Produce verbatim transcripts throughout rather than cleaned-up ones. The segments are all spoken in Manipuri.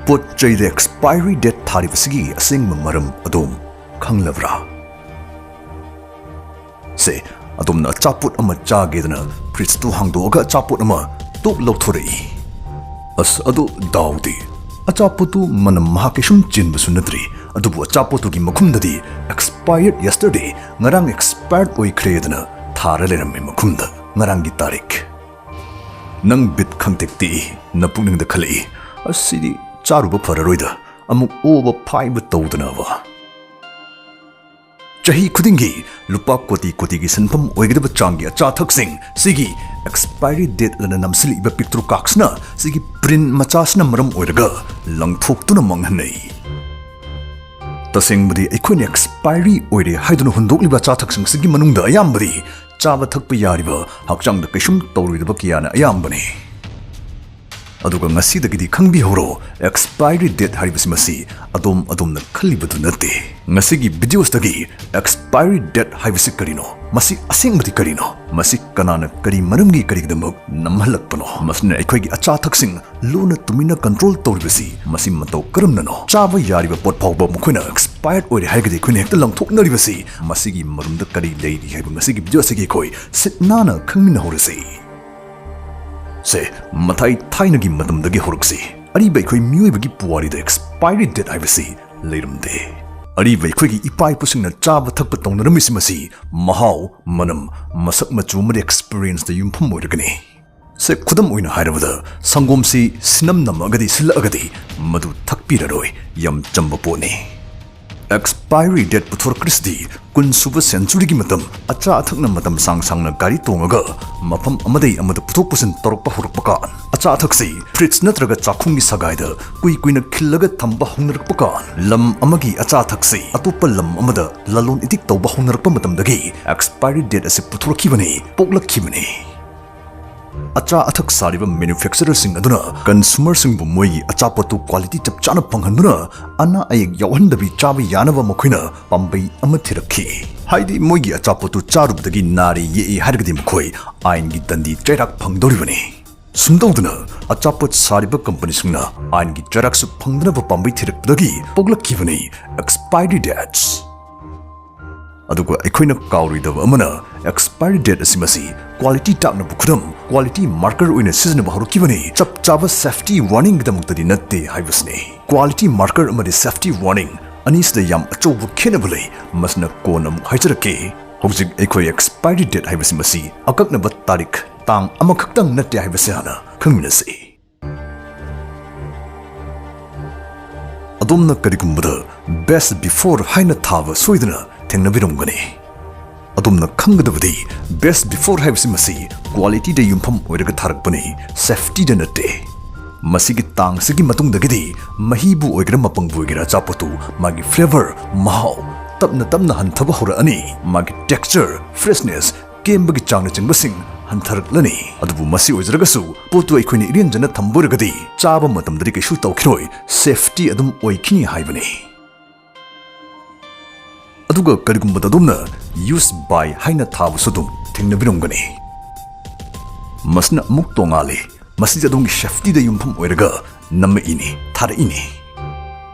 ꯄꯣꯠ ꯆꯩꯗ expiry date ꯊꯥꯔꯤꯕꯁꯤꯒꯤ ꯑꯁꯦꯡꯕ ꯃꯔꯝ ꯑꯗꯣꯝ ꯈꯪꯂꯕ꯭ꯔꯥ? ꯁꯦ, ꯑꯗꯣꯝꯅ ꯑꯆꯥꯄꯣꯠ ꯑꯃ ꯆꯥꯒꯦꯗꯅ fridge ꯇꯨ ꯍꯥꯡꯗꯣꯛꯑꯒ ꯑꯆꯥꯄꯣꯠ ꯑꯃ ꯇꯣꯛ ꯂꯧꯊꯣꯔꯛꯏ꯫ ꯑꯁ, ꯑꯗꯣ ꯗꯥꯎꯗꯤ, ꯑꯆꯥꯄꯣꯠꯇꯨ ꯃꯅꯝ ꯃꯍꯥ ꯀꯩꯁꯨꯝ ꯆꯦꯟꯕꯁꯨ ꯅꯠꯇ꯭ꯔꯤ, ꯑꯗꯨꯕꯨ ꯑꯆꯥꯄꯣꯠꯇꯨꯒꯤ ꯃꯈꯨꯝꯗꯗꯤ "Expired yesterday", ꯉꯔꯥꯡ expired ꯑꯣꯏꯈ꯭ꯔꯦꯗꯅ ꯊꯥꯔ ꯂꯩꯔꯝꯃꯤ ꯃꯈꯨꯝꯗ, ꯉꯔꯥꯡꯒꯤ ꯇꯥꯔꯤꯛ꯫ ꯅꯪ ꯕꯤꯠ ꯈꯪꯇꯦꯛ ꯇꯦꯛꯏ, ꯅꯄꯨꯛꯅꯤꯡꯗ ꯈꯜꯂꯛꯏ, "ꯑꯁꯤꯗꯤ ꯆꯥꯔꯨꯕ ꯐꯔꯔꯣꯏꯗ, ꯑꯃꯨꯛ ꯑꯣꯕ ꯐꯥꯏꯕ ꯇꯧꯗꯅꯕ"꯫ ꯆꯍꯤ ꯈꯨꯗꯤꯡꯒꯤ ꯂꯨꯄꯥ ꯀꯣꯇꯤ ꯀꯣꯇꯤꯒꯤ ꯁꯦꯟꯐꯝ ꯑꯣꯏꯒꯗꯕ ꯆꯥꯡꯒꯤ ꯑꯆꯥ ꯑꯊꯛꯁꯤꯡ ꯁꯤꯒꯤ expiry date ꯑꯅ ꯅꯝꯁꯤꯜꯂꯛꯏꯕ ꯄꯤꯛꯇ꯭ꯔꯨ ꯀꯥꯛꯁꯤꯅ, ꯁꯤꯒꯤ print ꯃꯆꯥꯁꯤꯅ ꯃꯔꯝ ꯑꯣꯏꯔꯒ ꯂꯪꯊꯣꯛꯇꯨꯅ ꯃꯥꯡꯍꯟꯅꯩ꯫ ꯇꯁꯦꯡꯕꯗꯤ ꯑꯩꯈꯣꯏꯅ expiry ꯑꯣꯏꯔꯦ ꯍꯥꯏꯗꯨꯅ ꯍꯨꯟꯗꯣꯛꯂꯤꯕ ꯑꯆꯥ ꯑꯊꯛꯁꯤꯡꯁꯤꯒꯤ ꯃꯅꯨꯡꯗ ꯑꯌꯥꯝꯕꯗꯤ ꯆꯥꯕ ꯊꯛꯄ ꯌꯥꯔꯤꯕ, ꯍꯛꯆꯥꯡꯗ ꯀꯩꯁꯨꯝ ꯇꯧꯔꯣꯏꯗꯕ ꯀꯌꯥꯅ ꯑꯌꯥꯝꯕꯅꯤ꯫ ꯑꯗꯨꯒ ꯉꯁꯤꯗꯒꯤꯗꯤ ꯈꯪꯕꯤꯍꯧꯔꯣ, expiry date ꯍꯥꯏꯔꯤꯕꯁꯤ ꯃꯁꯤ ꯑꯗꯣꯝ ꯑꯗꯣꯝꯅ ꯈꯜꯂꯤꯕꯗꯨ ꯅꯠꯇꯦ꯫ ꯉꯁꯤꯒꯤ videoꯁꯤꯗꯒꯤ expiry date ꯍꯥꯏꯕꯁꯤ ꯀꯔꯤꯅꯣ? ꯃꯁꯤ ꯑꯁꯦꯡꯕꯗꯤ ꯀꯔꯤꯅꯣ? ꯃꯁꯤ ꯀꯅꯥꯅ ꯀꯔꯤ ꯃꯔꯝꯒꯤ ꯀꯔꯤꯒꯤꯗꯃꯛ ꯅꯝꯍꯜꯂꯛꯄꯅꯣ? ꯃꯁꯤꯅ ꯑꯩꯈꯣꯏꯒꯤ ꯑꯆꯥ ꯑꯊꯛꯁꯤꯡ ꯂꯨꯅ ꯇꯨꯃꯤꯟꯅ control ꯇꯧꯔꯤꯕꯁꯤ ꯃꯁꯤ ꯃꯇꯧ ꯀꯔꯝꯅꯅꯣ? ꯆꯥꯕ ꯌꯥꯔꯤꯕ ꯄꯣꯠ ꯐꯥꯎꯕ ꯃꯈꯣꯏꯅ expired ꯑꯣꯏꯔꯦ ꯍꯥꯏꯔꯒꯗꯤ ꯑꯩꯈꯣꯏꯅ ꯍꯦꯛꯇ ꯂꯪꯊꯣꯛꯅꯔꯤꯕꯁꯤ, ꯃꯁꯤꯒꯤ ꯃꯔꯨꯝꯗ ꯀꯔꯤ ꯂꯩꯔꯤ ꯍꯥꯏꯕ ꯉꯁꯤꯒꯤ videoꯁꯤꯒꯤ ꯑꯩꯈꯣꯏ ꯁꯤꯠ ꯅꯥꯟꯅ ꯈꯪꯃꯤꯟꯅꯍꯧꯔꯁꯤ꯫ ꯁꯦ, ꯃꯊꯥꯏ ꯊꯥꯏꯅꯒꯤ ꯃꯇꯝꯗꯒꯤ ꯍꯧꯔꯛꯁꯤ꯫ ꯑꯔꯤꯕ ꯑꯩꯈꯣꯏ ꯃꯤꯑꯣꯏꯕꯒꯤ ꯄꯨꯋꯥꯔꯤꯗ expiry date ꯍꯥꯏꯕꯁꯤ ꯂꯩꯔꯝꯗꯦ꯫ ꯑꯔꯤꯕ ꯑꯩꯈꯣꯏꯒꯤ ꯏꯄꯥ ꯏꯄꯨꯁꯤꯡꯅ ꯆꯥꯕ ꯊꯛꯄ ꯇꯧꯅꯔꯝꯃꯤꯁꯤ ꯃꯁꯤ ꯃꯍꯥꯎ, ꯃꯅꯝ, ꯃꯁꯛ ꯃꯆꯨ ꯑꯃꯗꯤ experienceꯗ ꯌꯨꯝꯐꯝ ꯑꯣꯏꯔꯒꯅꯤ꯫ ꯁꯦ, ꯈꯨꯗꯝ ꯑꯣꯏꯅ ꯍꯥꯏꯔꯕꯗ, ꯁꯪꯒꯣꯝꯁꯤ ꯁꯤꯅꯝ ꯅꯝꯃꯒꯗꯤ ꯁꯤꯜꯂꯛꯑꯒꯗꯤ ꯃꯗꯨ ꯊꯛꯄꯤꯔꯔꯣꯏ, ꯌꯥꯝ ꯆꯝꯕ ꯄꯣꯠꯅꯤ꯫ Expiry date ꯄꯨꯊꯣꯔꯛꯈ꯭ꯔꯤꯁꯤꯗꯤ ꯀꯨꯟ ꯁꯨꯕ centuryꯒꯤ ꯃꯇꯝ, ꯑꯆꯥ ꯑꯊꯛꯅ ꯃꯇꯝ ꯁꯥꯡ ꯁꯥꯡꯅ ꯒꯥꯔꯤ ꯇꯣꯡꯉꯒ ꯃꯐꯝ ꯑꯃꯗꯒꯤ ꯑꯃꯗ ꯄꯨꯊꯣꯛ ꯄꯨꯁꯤꯟ ꯇꯧꯔꯛꯄ ꯍꯧꯔꯛꯄ ꯀꯥꯟ, ꯑꯆꯥ ꯑꯊꯛꯁꯤ fridge ꯅꯠꯇ꯭ꯔꯒ ꯆꯥꯛꯈꯨꯝꯒꯤ ꯁꯒꯥꯏꯗ ꯀꯨꯏ ꯀꯨꯏꯅ ꯈꯤꯜꯂꯒ ꯊꯝꯕ ꯍꯧꯅꯔꯛꯄ ꯀꯥꯟ, ꯂꯝ ꯑꯃꯒꯤ ꯑꯆꯥ ꯑꯊꯛꯁꯤ ꯑꯇꯣꯞꯄ ꯂꯝ ꯑꯃꯗ ꯂꯂꯣꯟ ꯏꯇꯤꯛ ꯇꯧꯕ ꯍꯧꯅꯔꯛꯄ ꯃꯇꯝꯗꯒꯤ expiry date ꯑꯁꯤ ꯄꯨꯊꯣꯔꯛꯈꯤꯕꯅꯤ, ꯄꯣꯛꯂꯛꯈꯤꯕꯅꯤ꯫ ꯑꯆꯥ ꯑꯊꯛ ꯁꯥꯔꯤꯕ manufacturerꯁꯤꯡ ꯑꯗꯨꯅ consumerꯁꯤꯡꯕꯨ ꯃꯣꯏꯒꯤ ꯑꯆꯥꯄꯣꯠꯇꯨ quality ꯆꯞ ꯆꯥꯅ ꯐꯪꯍꯟꯗꯨꯅ, ꯑꯅꯥ ꯑꯌꯦꯛ ꯌꯥꯎꯍꯟꯗꯕꯤ ꯆꯥꯕ ꯌꯥꯅꯕ ꯃꯈꯣꯏꯅ ꯄꯥꯝꯕꯩ ꯑꯃ ꯊꯤꯔꯛꯈꯤ꯫ ꯍꯥꯏꯗꯤ, ꯃꯣꯏꯒꯤ ꯑꯆꯥꯄꯣꯠꯇꯨ ꯆꯥꯔꯨꯕꯗꯒꯤ ꯅꯥꯔꯦ ꯌꯦꯛꯑꯦ ꯍꯥꯏꯔꯒꯗꯤ ꯃꯈꯣꯏ ꯑꯥꯏꯟꯒꯤ ꯗꯟꯗꯤ ꯆꯩꯔꯥꯛ ꯐꯪꯗꯧꯔꯤꯕꯅꯤ꯫ ꯁꯨꯝ ꯇꯧꯗꯅ ꯑꯆꯥꯄꯣꯠ ꯁꯥꯔꯤꯕ ꯀꯝꯄꯅꯤꯁꯤꯡꯅ ꯑꯥꯏꯟꯒꯤ ꯆꯩꯔꯥꯛꯁꯨ ꯐꯪꯗꯅꯕ ꯄꯥꯝꯕꯩ ꯊꯤꯔꯛꯄꯗꯒꯤ ꯄꯣꯛꯂꯛꯈꯤꯕꯅꯤ expiry dates꯫ ꯑꯗꯨꯒ ꯑꯩꯈꯣꯏꯅ ꯀꯥꯎꯔꯣꯏꯗꯕ ꯑꯃꯅ, expiry date ꯑꯁꯤ ꯃꯁꯤ quality ꯇꯥꯛꯅꯕ ꯈꯨꯗꯝ, quality marker ꯑꯣꯏꯅ ꯁꯤꯖꯤꯟꯅꯕ ꯍꯧꯔꯛꯈꯤꯕꯅꯤ, ꯆꯞ ꯆꯥꯕ safety warningꯒꯤꯗꯃꯛꯇꯗꯤ ꯅꯠꯇꯦ ꯍꯥꯏꯕꯁꯤꯅꯤ꯫ Quality marker ꯑꯃꯗꯤ safety warning ꯑꯅꯤꯁꯤꯗ ꯌꯥꯝ ꯑꯆꯧꯕ ꯈꯦꯠꯅꯕ ꯂꯩ, ꯃꯁꯤꯅ ꯀꯣꯟꯅ ꯑꯃꯨꯛ ꯍꯥꯏꯖꯔꯛꯀꯦ꯫ ꯍꯧꯖꯤꯛ ꯑꯩꯈꯣꯏ expiry date ꯍꯥꯏꯕꯁꯤ ꯃꯁꯤ ꯑꯀꯛꯅꯕ ꯇꯥꯔꯤꯛ, ꯇꯥꯡ ꯑꯃꯈꯛꯇꯪ ꯅꯠꯇꯦ ꯍꯥꯏꯕꯁꯤ ꯍꯥꯟꯅ ꯈꯪꯃꯤꯟꯅꯁꯤ꯫ ꯑꯗꯣꯝꯅ ꯀꯔꯤꯒꯨꯝꯕꯗ best before ꯍꯥꯏꯅ ꯊꯥꯕ ꯁꯣꯏꯗꯅ ꯊꯦꯡꯅꯕꯤꯔꯝꯒꯅꯤ꯫ ꯑꯗꯣꯝꯅ ꯈꯪꯒꯗꯕꯗꯤ, best before ꯍꯥꯏꯕꯁꯤ ꯃꯁꯤ qualityꯗ ꯌꯨꯝꯐꯝ ꯑꯣꯏꯔꯒ ꯊꯥꯔꯛꯄꯅꯤ, safetyꯗ ꯅꯠꯇꯦ꯫ ꯃꯁꯤꯒꯤ ꯇꯥꯡꯁꯤꯒꯤ ꯃꯇꯨꯡꯗꯒꯤꯗꯤ ꯃꯍꯤꯕꯨ ꯑꯣꯏꯒꯦꯔꯥ ꯃꯄꯪꯕꯨ ꯑꯣꯏꯒꯦꯔꯥ ꯑꯆꯥꯄꯣꯠꯇꯨ ꯃꯥꯒꯤ flavour, ꯃꯍꯥꯎ, ꯇꯞꯅ ꯇꯞꯅ ꯍꯟꯊꯕ ꯍꯧꯔꯛꯑꯅꯤ꯫ ꯃꯥꯒꯤ texture, freshness, ꯀꯦꯝꯕꯒꯤ ꯆꯥꯡꯅꯆꯤꯡꯕꯁꯤꯡ ꯍꯟꯊꯔꯛꯂꯅꯤ꯫ ꯑꯗꯨꯕꯨ ꯃꯁꯤ ꯑꯣꯏꯖꯔꯒꯁꯨ ꯄꯣꯠꯇꯨ ꯑꯩꯈꯣꯏꯅ ꯏꯔꯦꯟꯖꯅ ꯊꯝꯕ ꯑꯣꯏꯔꯒꯗꯤ ꯆꯥꯕ ꯃꯇꯝꯗꯗꯤ ꯀꯩꯁꯨ ꯇꯧꯈꯤꯔꯣꯏ, safety ꯑꯗꯨꯝ ꯑꯣꯏꯈꯤꯅꯤ ꯍꯥꯏꯕꯅꯤ꯫ ꯑꯗꯨꯒ ꯀꯔꯤꯒꯨꯝꯕꯗ ꯑꯗꯣꯝꯅ use by ꯍꯥꯏꯅ ꯊꯥꯕꯁꯨ ꯑꯗꯨꯝ ꯊꯦꯡꯅꯕꯤꯔꯝꯒꯅꯤ꯫ ꯃꯁꯤꯅ ꯑꯃꯨꯛ ꯇꯣꯉꯥꯜꯂꯤ꯫ ꯃꯁꯤꯗꯤ ꯑꯗꯣꯝꯒꯤ safetyꯗ ꯌꯨꯝꯐꯝ ꯑꯣꯏꯔꯒ ꯅꯝꯃꯛꯏꯅꯤ, ꯊꯥꯔꯛꯏꯅꯤ꯫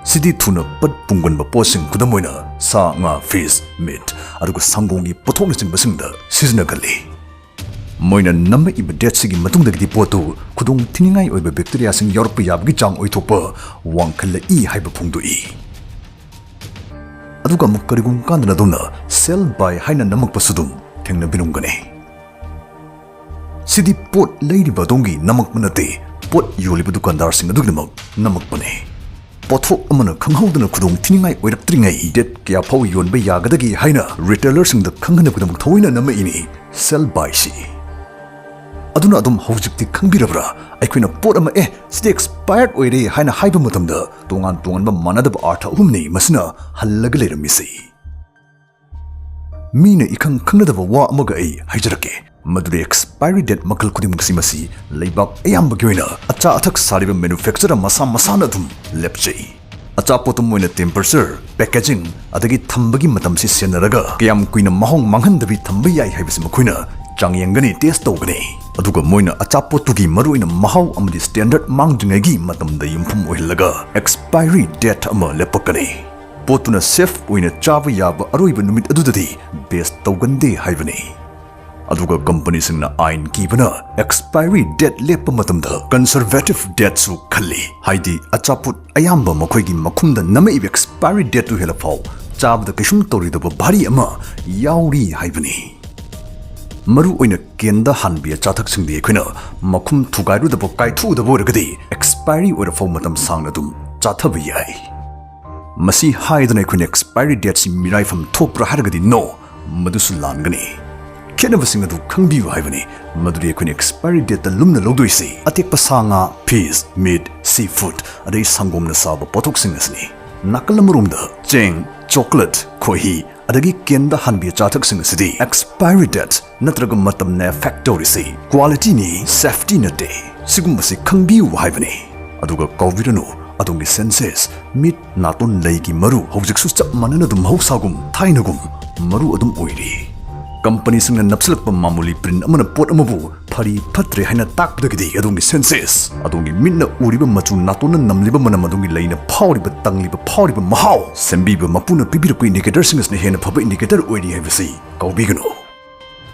ꯁꯤꯗꯤ ꯊꯨꯅ ꯄꯠ ꯄꯨꯡꯒꯟꯕ ꯄꯣꯠꯁꯤꯡ, ꯈꯨꯗꯝ ꯑꯣꯏꯅ ꯁꯥ, ꯉꯥ, fish, meat, ꯑꯗꯨꯒ ꯁꯪꯒꯣꯝꯒꯤ ꯄꯣꯠꯊꯣꯛꯅꯆꯤꯡꯕꯁꯤꯡꯗ ꯁꯤꯖꯤꯟꯅꯒꯜꯂꯤ꯫ ꯃꯣꯏꯅ ꯅꯝꯃꯛꯏꯕ dateꯁꯤꯒꯤ ꯃꯇꯨꯡꯗꯒꯤꯗꯤ ꯄꯣꯠꯇꯨ ꯈꯨꯗꯣꯡ ꯊꯤꯅꯤꯡꯉꯥꯏ ꯑꯣꯏꯕ bacteriaꯁꯤꯡ ꯌꯥꯎꯔꯛꯄ ꯌꯥꯕꯒꯤ ꯆꯥꯡ ꯑꯣꯏꯊꯣꯛꯄ ꯋꯥꯡꯈꯠꯂꯛꯏ ꯍꯥꯏꯕ ꯐꯣꯡꯗꯣꯛꯏ꯫ ꯑꯗꯨꯒ ꯑꯃꯨꯛ ꯀꯔꯤꯒꯨꯝꯕ ꯀꯥꯟꯗꯅ ꯑꯗꯣꯝꯅ sell by ꯍꯥꯏꯅ ꯅꯝꯃꯛꯄꯁꯨ ꯑꯗꯨꯝ ꯊꯦꯡꯅꯕꯤꯔꯝꯒꯅꯤ꯫ ꯁꯤꯗꯤ ꯄꯣꯠ ꯂꯩꯔꯤꯕ ꯑꯗꯣꯝꯒꯤ ꯅꯝꯃꯛꯄ ꯅꯠꯇꯦ, ꯄꯣꯠ ꯌꯣꯜꯂꯤꯕ ꯗꯨꯀꯥꯟꯗꯥꯔꯁꯤꯡ ꯑꯗꯨꯒꯤꯗꯃꯛ ꯅꯝꯃꯛꯄꯅꯤ꯫ ꯄꯣꯠꯊꯣꯛ ꯑꯃꯅ ꯈꯪꯍꯧꯗꯅ ꯈꯨꯗꯣꯡ ꯊꯤꯅꯤꯡꯉꯥꯏ ꯑꯣꯏꯔꯛꯇ꯭ꯔꯤꯉꯩ date ꯀꯌꯥ ꯐꯥꯎ ꯌꯣꯟꯕ ꯌꯥꯒꯗꯒꯦ ꯍꯥꯏꯅ retailerꯁꯤꯡꯗ ꯈꯪꯍꯟꯅꯕꯒꯤꯗꯃꯛ ꯊꯑꯣꯏꯅ ꯅꯝꯃꯛꯏꯅꯤ sell byꯁꯤ꯫ ꯑꯗꯨꯅ ꯑꯗꯣꯝ ꯍꯧꯖꯤꯛꯇꯤ ꯈꯪꯕꯤꯔꯕ꯭ꯔꯥ? ꯑꯩꯈꯣꯏꯅ ꯄꯣꯠ ꯑꯃ, "ꯑꯦ, ꯁꯤꯗꯤ expired ꯑꯣꯏꯔꯦ" ꯍꯥꯏꯅ ꯍꯥꯏꯕ ꯃꯇꯝꯗ ꯇꯣꯉꯥꯟ ꯇꯣꯉꯥꯟꯕ ꯃꯥꯟꯅꯗꯕ ꯑꯔꯊ ꯑꯍꯨꯝꯅꯤ ꯃꯁꯤꯅ ꯍꯜꯂꯒ ꯂꯩꯔꯝꯃꯤꯁꯤ꯫ ꯃꯤꯅ ꯏꯈꯪ ꯈꯪꯅꯗꯕ ꯋꯥ ꯑꯃꯒ ꯑꯩ ꯍꯥꯏꯖꯔꯛꯀꯦ꯫ ꯃꯗꯨꯗꯤ expiry date ꯃꯈꯜ ꯈꯨꯗꯤꯡꯃꯛꯁꯤ ꯃꯁꯤ ꯂꯩꯕꯥꯛ ꯑꯌꯥꯝꯕꯒꯤ ꯑꯣꯏꯅ ꯑꯆꯥ ꯑꯊꯛ ꯁꯥꯔꯤꯕ manufacturer ꯃꯁꯥ ꯃꯁꯥꯅ ꯑꯗꯨꯝ ꯂꯦꯞꯆꯩ꯫ ꯑꯆꯥꯄꯣꯠ ꯑꯃ ꯑꯣꯏꯅ temperature, packaging, ꯑꯗꯒꯤ ꯊꯝꯕꯒꯤ ꯃꯇꯝꯁꯤ ꯁꯦꯟꯅꯔꯒ ꯀꯌꯥꯝ ꯀꯨꯏꯅ ꯃꯍꯥꯎ ꯃꯥꯡꯍꯟꯗꯕꯤ ꯊꯝꯕ ꯌꯥꯏ ꯍꯥꯏꯕꯁꯤ ꯃꯈꯣꯏꯅ ꯆꯥꯡꯌꯦꯡꯒꯅꯤ, test ꯇꯧꯒꯅꯤ꯫ ꯑꯗꯨꯒ ꯃꯣꯏꯅ ꯑꯆꯥꯄꯣꯠꯇꯨꯒꯤ ꯃꯔꯨꯑꯣꯏꯅ ꯃꯍꯥꯎ ꯑꯃꯗꯤ ꯁ꯭ꯇꯦꯟꯗꯔꯗ ꯃꯥꯡꯗ꯭ꯔꯤꯉꯩꯒꯤ ꯃꯇꯝꯗ ꯌꯨꯝꯐꯝ ꯑꯣꯏꯍꯜꯂꯒ ꯑꯦꯛꯁꯄꯥꯏꯔꯤ ꯗꯦꯠ ꯑꯃ ꯂꯦꯞꯄꯛꯀꯅꯤ꯫ ꯄꯣꯠꯇꯨꯅ ꯁꯦꯐ ꯑꯣꯏꯅ ꯆꯥꯕ ꯌꯥꯕ ꯑꯔꯣꯏꯕ ꯅꯨꯃꯤꯠ ꯑꯗꯨꯗꯗꯤ ꯕꯦꯁ ꯇꯧꯒꯟꯗꯦ ꯍꯥꯏꯕꯅꯤ꯫ ꯑꯗꯨꯒ ꯀꯝꯄꯅꯤꯁꯤꯡꯅ ꯑꯥꯏꯟ ꯀꯤꯕꯅ ꯑꯦꯛꯁꯄꯥꯏꯔꯤ ꯗꯦꯠ ꯂꯦꯞꯄ ꯃꯇꯝꯗ ꯀꯟꯁꯔꯚꯦꯇꯤꯚ ꯗꯦꯠꯁꯨ ꯈꯜꯂꯤ, ꯍꯥꯏꯗꯤ ꯑꯆꯥꯄꯣꯠ ꯑꯌꯥꯝꯕ ꯃꯈꯣꯏꯒꯤ ꯃꯈꯨꯝꯗ ꯅꯝꯃꯛꯏꯕ ꯑꯦꯛꯁꯄꯥꯏꯔꯤ ꯗꯦꯠꯇꯨ ꯍꯦꯜꯂꯐꯥꯎ ꯆꯥꯕꯗ ꯀꯩꯁꯨꯝ ꯇꯧꯔꯣꯏꯗꯕ ꯚꯥꯔꯤ ꯑꯃ ꯌꯥꯎꯔꯤ ꯍꯥꯏꯕꯅꯤ꯫ ꯃꯔꯨꯑꯣꯏꯅ ꯀꯦꯟꯗ ꯍꯥꯟꯕꯤ ꯑꯆꯥꯊꯛꯁꯤꯡꯗꯤ ꯑꯩꯈꯣꯏꯅ ꯃꯈꯨꯝ ꯊꯨꯒꯥꯏꯔꯨꯗꯕ ꯀꯥꯏꯊꯣꯛꯎꯗꯕ ꯑꯣꯏꯔꯒꯗꯤ ꯑꯦꯛꯁꯄꯥꯏꯔꯤ ꯑꯣꯏꯔꯐꯥꯎ ꯃꯇꯝ ꯁꯥꯡꯅ ꯑꯗꯨꯝ ꯆꯥꯊꯕ ꯌꯥꯏ꯫ ꯃꯁꯤ ꯍꯥꯏꯗꯅ ꯑꯩꯈꯣꯏꯅ ꯑꯦꯛꯁꯄꯥꯏꯔꯤ ꯗꯦꯠꯁꯤ ꯃꯤꯔꯥꯏꯐꯝ ꯊꯣꯛꯄ꯭ꯔꯥ ꯍꯥꯏꯔꯒꯗꯤ no, ꯃꯗꯨꯁꯨ ꯂꯥꯟꯒꯅꯤ꯫ ꯈꯦꯠꯅꯕꯁꯤꯡ ꯑꯗꯨ ꯈꯪꯕꯤꯌꯨ ꯍꯥꯏꯕꯅꯤ꯫ ꯃꯗꯨꯗꯤ ꯑꯩꯈꯣꯏꯅ ꯑꯦꯛꯁꯄꯥꯏꯔꯤ ꯗꯦꯠꯇ ꯂꯨꯝꯅ ꯂꯧꯗꯣꯏꯁꯤ ꯑꯇꯦꯛꯄ ꯁꯥ ꯉꯥ, fish, meat, sea food, ꯑꯗꯩ ꯁꯪꯒꯣꯝꯅ ꯁꯥꯕ ꯄꯣꯠꯊꯣꯛꯁꯤꯡ ꯑꯁꯤꯅꯤ꯫ ꯅꯥꯀꯜ ꯑꯃꯔꯣꯝꯗ ꯆꯦꯡ, ꯆꯣꯀꯣꯂꯦꯠ, ꯈꯣꯏꯍꯤ, ꯑꯗꯒꯤ ꯀꯦꯟꯗ ꯍꯥꯟꯕꯤ ꯑꯆꯥꯊꯛꯁꯤꯡ ꯑꯁꯤꯗꯤ ꯑꯦꯛꯁꯄꯥꯏꯔꯤ ꯗꯦꯠ ꯅꯠꯇ꯭ꯔꯒ ꯃꯇꯝꯅ ꯑꯦꯐꯦꯛ ꯇꯧꯔꯤꯁꯤ ꯀ꯭ꯋꯥꯂꯤꯇꯤꯅꯤ, ꯁꯦꯐꯇꯤ ꯅꯠꯇꯦ꯫ ꯁꯤꯒꯨꯝꯕꯁꯤ ꯈꯪꯕꯤꯌꯨ ꯍꯥꯏꯕꯅꯤ꯫ ꯑꯗꯨꯒ ꯀꯥꯎꯕꯤꯔꯅꯨ, ꯑꯗꯣꯝꯒꯤ ꯁꯦꯟꯁꯦꯁ, ꯃꯤꯠ, ꯅꯥꯇꯣꯟ, ꯂꯩꯒꯤ ꯃꯔꯨ ꯍꯧꯖꯤꯛꯁꯨ ꯆꯞ ꯃꯥꯟꯅꯅ ꯑꯗꯨꯝ ꯃꯍꯧꯁꯥꯒꯨꯝ ꯊꯥꯏꯅꯒꯨꯝ ꯃꯔꯨ ꯑꯗꯨꯝ ꯑꯣꯏꯔꯤ꯫ ꯀꯝꯄꯅꯤꯁꯤꯡꯅ ꯅꯞꯁꯤꯜꯂꯛꯄ ꯃꯥꯃꯨꯂꯤ ꯄ꯭ꯔꯤꯟ ꯑꯃꯅ ꯄꯣꯠ ꯑꯃꯕꯨ ꯐꯔꯤ ꯐꯠꯇ꯭ꯔꯦ ꯍꯥꯏꯅ ꯇꯥꯛꯄꯗꯒꯤꯗꯤ ꯑꯗꯣꯝꯒꯤ ꯁꯦꯟꯁꯦꯁ, ꯑꯗꯣꯝꯒꯤ ꯃꯤꯠꯅ ꯎꯔꯤꯕ ꯃꯆꯨ, ꯅꯥꯇꯣꯟꯅ ꯅꯝꯂꯤꯕ ꯃꯅꯝ, ꯑꯗꯣꯝꯒꯤ ꯂꯩꯅ ꯐꯥꯎꯔꯤꯕ, ꯇꯪꯂꯤꯕ, ꯐꯥꯎꯔꯤꯕ ꯃꯍꯥꯎ, ꯁꯦꯝꯕꯤꯕ ꯃꯄꯨꯅ ꯄꯤꯕꯤꯔꯛꯄ ꯏꯟꯗꯤꯀꯦꯇꯔꯁꯤꯡ ꯑꯁꯤꯅ ꯍꯦꯟꯅ ꯐꯕ ꯏꯟꯗꯤꯀꯦꯇꯔ ꯑꯣꯏꯔꯤ ꯍꯥꯏꯕꯁꯤ ꯀꯥꯎꯕꯤꯒꯅꯨ꯫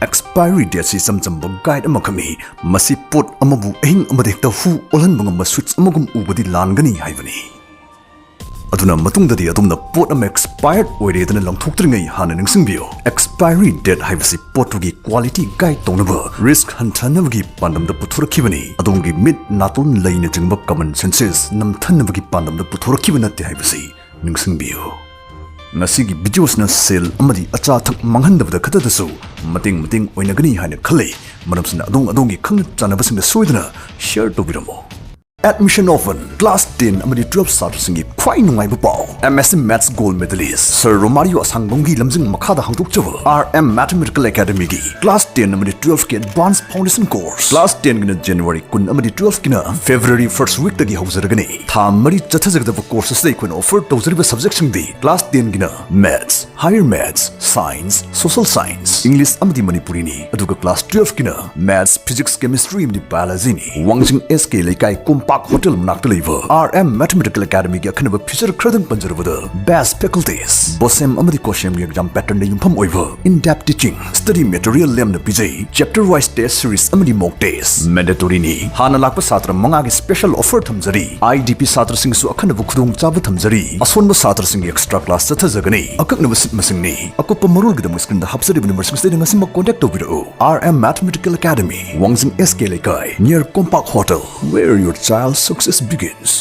ꯑꯦꯛꯁꯄꯥꯏꯔꯤ ꯗꯦꯠꯁꯤ ꯏꯆꯝ ꯆꯝꯕ ꯒꯥꯏꯗ ꯑꯃꯈꯛꯅꯤ꯫ ꯃꯁꯤ ꯄꯣꯠ ꯑꯃꯕꯨ ꯑꯍꯤꯡ ꯑꯃꯗ ꯍꯦꯛꯇ ꯍꯨ ꯑꯣꯜꯍꯟꯕ ꯉꯝꯕ ꯁ꯭ꯋꯤꯆ ꯑꯃꯒꯨꯝ ꯎꯕꯗꯤ ꯂꯥꯟꯒꯅꯤ ꯍꯥꯏꯕꯅꯤ꯫ ꯑꯗꯨꯅ ꯃꯇꯨꯡꯗꯗꯤ ꯑꯗꯣꯝꯅ ꯄꯣꯠ ꯑꯃ ꯑꯦꯛꯁꯄꯥꯌꯔ ꯑꯣꯏꯔꯦꯗꯅ ꯂꯪꯊꯣꯛꯇ꯭ꯔꯤꯉꯩ ꯍꯥꯟꯅ ꯅꯤꯡꯁꯤꯡꯕꯤꯌꯨ, ꯑꯦꯛꯁꯄꯥꯏꯔꯤ ꯗꯦꯠ ꯍꯥꯏꯕꯁꯤ ꯄꯣꯠꯇꯨꯒꯤ ꯀ꯭ꯋꯥꯂꯤꯇꯤ ꯒꯥꯏꯗ ꯇꯧꯅꯕ, ꯔꯤꯁ꯭ꯛ ꯍꯟꯊꯅꯕꯒꯤ ꯄꯥꯟꯗꯝꯗ ꯄꯨꯊꯣꯔꯛꯈꯤꯕꯅꯤ꯫ ꯑꯗꯣꯝꯒꯤ ꯃꯤꯠ, ꯅꯥꯇꯣꯟ, ꯂꯩꯅꯆꯤꯡꯕ ꯀꯃꯟ ꯁꯦꯟꯁꯦꯁ ꯅꯝꯊꯅꯕꯒꯤ ꯄꯥꯟꯗꯝꯗ ꯄꯨꯊꯣꯔꯛꯈꯤꯕ ꯅꯠꯇꯦ ꯍꯥꯏꯕꯁꯤ ꯅꯤꯡꯁꯤꯡꯕꯤꯌꯨ꯫ ꯉꯁꯤꯒꯤ ꯚꯤꯗꯤꯑꯣꯁꯤꯅ ꯁꯦꯜ ꯑꯃꯗꯤ ꯑꯆꯥ ꯑꯊꯛ ꯃꯥꯡꯍꯟꯗꯕꯗ ꯈꯛꯇꯗꯁꯨ ꯃꯇꯦꯡ ꯃꯇꯦꯡ ꯑꯣꯏꯅꯒꯅꯤ ꯍꯥꯏꯅ ꯈꯜꯂꯤ꯫ ꯃꯔꯝꯁꯤꯅ ꯑꯗꯣꯝ ꯑꯗꯣꯝꯒꯤ ꯈꯪꯅ ꯆꯥꯟꯅꯕꯁꯤꯡꯗ ꯁꯣꯏꯗꯅ ꯁꯤꯌꯔ ꯇꯧꯕꯤꯔꯝꯃꯨ꯫ Admission open. Class ten ꯑꯃꯗꯤ twelve ꯁꯥꯇ꯭ꯔꯁꯤꯡꯒꯤ ꯈ꯭ꯋꯥꯏ ꯅꯨꯡꯉꯥꯏꯕ ꯄꯥꯎ, M S C Maths Gold Medalist Sir Romario ꯑꯁꯥꯡꯕꯝꯒꯤ ꯂꯝꯖꯤꯡ ꯃꯈꯥꯗ ꯍꯥꯡꯗꯣꯛꯆꯕ R M Mathematical Academyꯒꯤ class ten ꯑꯃꯗꯤ twelveꯀꯤ Advanced Foundation Course, class tenꯒꯤꯅ January ꯀꯨꯟ ꯑꯃꯗꯤ twelveꯀꯤꯅ February first weekꯇꯒꯤ ꯍꯧꯖꯔꯒꯅꯤ꯫ ꯊꯥ ꯃꯔꯤ ꯆꯠꯊꯖꯒꯗꯕ course ꯑꯁꯤꯗ ꯑꯩꯈꯣꯏꯅ offer ꯇꯧꯖꯔꯤꯕ subjectꯁꯤꯡꯗꯤ class tenꯒꯤꯅ Maths, Higher Maths, Science, Social Science, English ꯑꯃꯗꯤ ꯃꯅꯤꯄꯨꯔꯤꯅꯤ, ꯑꯗꯨꯒ class twelveꯀꯤꯅ Maths, Physics, Chemistry ꯑꯃꯗꯤ Biologyꯅꯤ꯫ ꯋꯥꯡꯖꯤꯡ S K ꯂꯩꯀꯥꯏ ꯀꯣꯝꯄꯥꯛ ꯍꯣꯇꯦꯜ ꯃꯅꯥꯛꯇ ꯂꯩꯕ R M Mathematical Academyꯒꯤ ꯑꯈꯟꯅꯕ feature ꯈꯔꯗꯪ ꯄꯟꯖꯔꯕꯗ, best faculties, BOSEM ꯑꯃꯗꯤ COSEMꯒꯤ exam patternꯗ ꯌꯨꯝꯐꯝ ꯑꯣꯏꯕ in-depth teaching, study material ꯂꯦꯝꯅ ꯄꯤꯖꯩ, chapter wise test series ꯑꯃꯗꯤ mock test mandatoryꯅꯤ꯫ ꯍꯥꯟꯅ ꯂꯥꯛꯄ ꯁꯥꯇ꯭ꯔ ꯃꯉꯥꯒꯤ special offer ꯊꯝꯖꯔꯤ꯫ I D P ꯁꯥꯇ꯭ꯔꯁꯤꯡꯁꯨ ꯑꯈꯟꯅꯕ ꯈꯨꯗꯣꯡꯆꯥꯕ ꯊꯝꯖꯔꯤ꯫ ꯑꯁꯣꯟꯕ ꯁꯥꯇ꯭ꯔꯁꯤꯡꯒꯤ extra class ꯆꯠꯊꯖꯒꯅꯤ꯫ ꯑꯀꯛꯅꯕ seat ꯃꯁꯤꯡꯅꯤ꯫ ꯑꯀꯨꯞꯄ ꯃꯔꯣꯜꯒꯤꯗꯃꯛ screenꯗ ꯍꯥꯞꯆꯔꯤꯕ numberꯁꯤꯡꯁꯤꯗ ꯉꯁꯤꯃꯛ contact ꯇꯧꯕꯤꯔꯛꯎ꯫ R M Mathematical Academy, ꯋꯥꯡꯖꯤꯡ S K ꯂꯩꯀꯥꯏ, near ꯀꯣꯝꯄꯥꯛ hotel, where your child success begins꯫